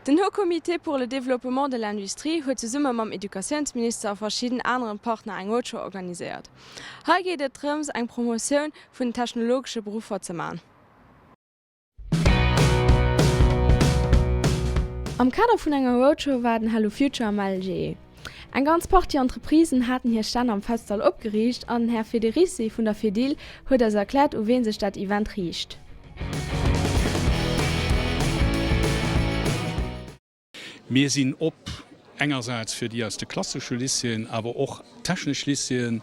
Den Haut Comité pour le développement de l'industrie huet zesumme mam Educatiounsminister a verschidden aneren Partner eng Roadshow organiséiert. Hei geet et drëms eng Promotioun vun den technologesche Beruffer ze man. Am Kader vun enger Roadshow war den Hello Future am LGE. Eng ganz Partie Entreprisen haten hir Stänn am Festsall opgeriicht an den Här Federici vun der Fedil huet eis erkläert u ween sech dat Event riicht. Mir sinn op, engersäits fir déi aus de klassesche Lycéeën, awer och technesch Lycéeën.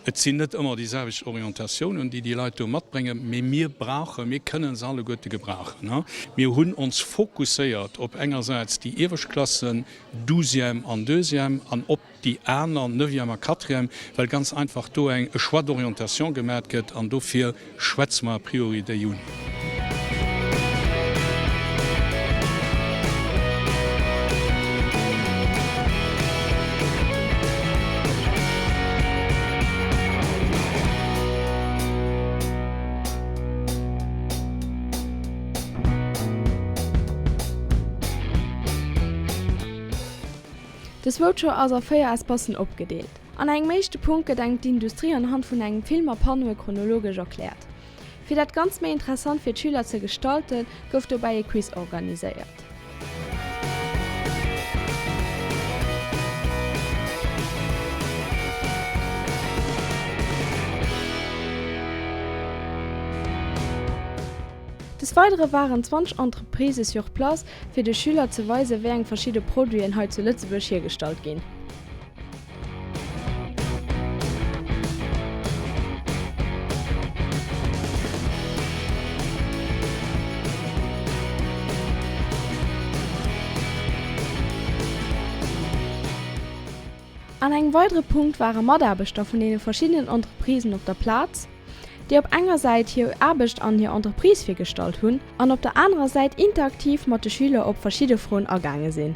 Et sinn net ëmmer déi selwecht Orientatiounen, déi déi Leit do matbréngen, mee mir brauchen, mir kënnen se alleguerte gebrauchen. Mir hunn ons fokusséiert op engersäits déi iewescht Klassen, Douzième an Deuxième, an op déi aner, Neuvième a Quatrième, well ganz einfach do eng e Choix d'orientation gemat gëtt an dofir schwätze mer a priori déi un. Dës Roadshow ass a 4 Espacen opgedeelt. An engem éischte Punkt gëtt engem d'Industrie anhand vun engem Film a Panneaue chronologesch erkläert. Fir dat Ganzt méi interessant fir d'Schüler ze gestalten, gouf dobäi e Quiz organiséiert. Des Weidere waren 20 Entreprisë sur place, fir de Schüler ze weisen, wéi eng verschidde Produiten hei zu Lëtzebuerg hiergestallt ginn. An engem weidere Punkt ware Mataarbechter vun deene verschiddenen Entreprisen op der Plaz, déi op enger Säit hir Aarbecht an hir Entreprise virgestallt hunn an op der anerer Säit interaktiv mat de Schüler op verschidde Froen agaange sinn.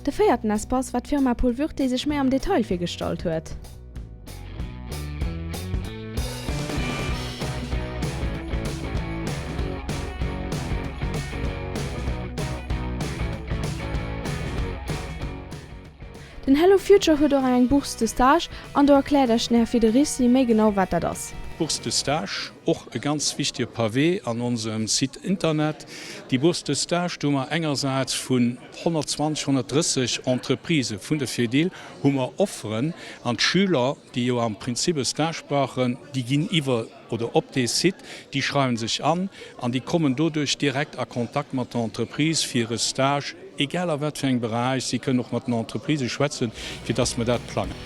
De véierten Espace war d'Firma Paul Würth, déi sech méi am Detail virgestallt huet. Den Hello Future huet och eng Bourse de stage an do erkläert Iech den Här Federici méi genau wat dat ass. D'Bourse de stage, och e ganz wichtige Pavé an onsem Site Internet. Déi Bourse de stage, do hu mer engersäits vun 120, 130 Entreprisë vun de Fedil hu mer Offeren an d'Schüler, déi jo am Prinzip e Stage brauchen, déi ginn iwwer oder op dee Site, déi schreiwe sech an an déi kommen doduerch direkt a Kontakt mat der Entreprise fir e Stage, egal a wat fir engem Beräich. Si kënnen och mat den Entreprisë schwätzen, fir dass mer dat plangen.